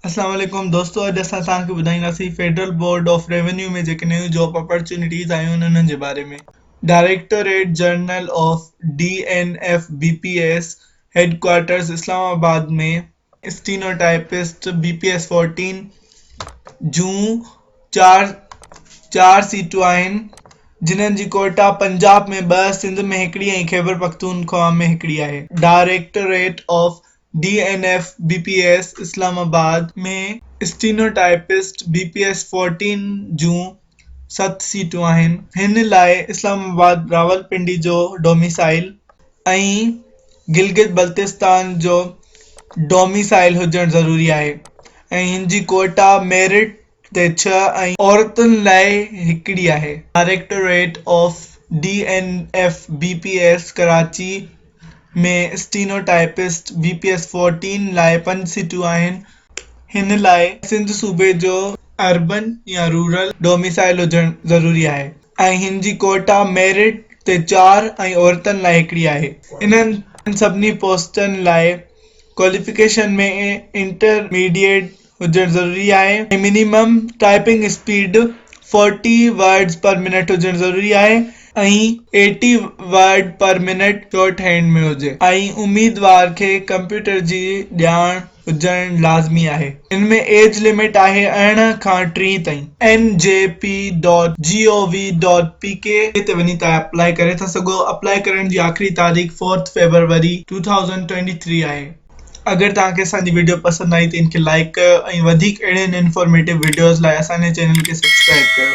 اسلام عليڪم دوستو اڄ اسان توهان کي ٻڌائينداسين فيڊرل بورڊ آف ريونيو ۾ جيڪي نيون جاب اپرچونٽيز آيون آهن انهن جي باري ۾. Directorate general of D N F B P S headquarters Islamabad ۾ stenotypist B P S 14 جون چار چار سيٽون آهن جنھن جي ڪوئٽا پنجاب ۾ ٻه سنڌ ۾ هڪڙي ۽ خيبرپختونخوا ۾ هڪڙي آهي. Directorate of D N F B P S Islamabad ۾ stenotypist B P S 14 جون ست سيٽون آهن. هن لاء اسلام آباد راولپنڊي جو ڊوميسائل ۽ گلگت بلتستان جو ڊوميسائل هجڻ ضروري آهي ۽ هن جي ڪوئٽا ميرٽ تي ڇهه ۽ عورتن لاء هڪڙي آهي. Directorate of D N F B P S Karachi ۾ stenotypist B P S 14 لاء پنج سيٽون آهن. هن لاء سنڌ صوبي جو اربن يا رورل ڊوميسائل هجڻ ضروري آهي ۽ هن جي ڪوٽا ميرٽ تي چار ۽ عورتن لاء هڪڙي آهي. انهن سڀني پوسٽن لاء ڪواليفڪيشن ۾ انٽرميڊيئيٽ هجڻ ضروري آهي ۽ minimum typing speed forty words per minute هجڻ ضروري آهي ۽ eighty word per minute shorthand ۾ هجي ۽ اميدوار کي ڪمپيوٽر جي ڄاڻ هجڻ لازمي آهي. ان ۾ ايج لمٽ آهي 18 کان 30 تائين. N J P dot G O V dot P K تي وڃي توهان اپلائي ڪري ٿا سگهو. اپلائي ڪرڻ جي آخري تاريخ فورٿ فيبروري 2023 آهي. اگر توهان کي اسان جي وڊيو پسند آئي ته ان کي لائيڪ ڪيو ۽ وڌيڪ اهڙين انفارميٽو وڊيوز لاء اسان جي چينل کي سبسڪرائيب ڪيو.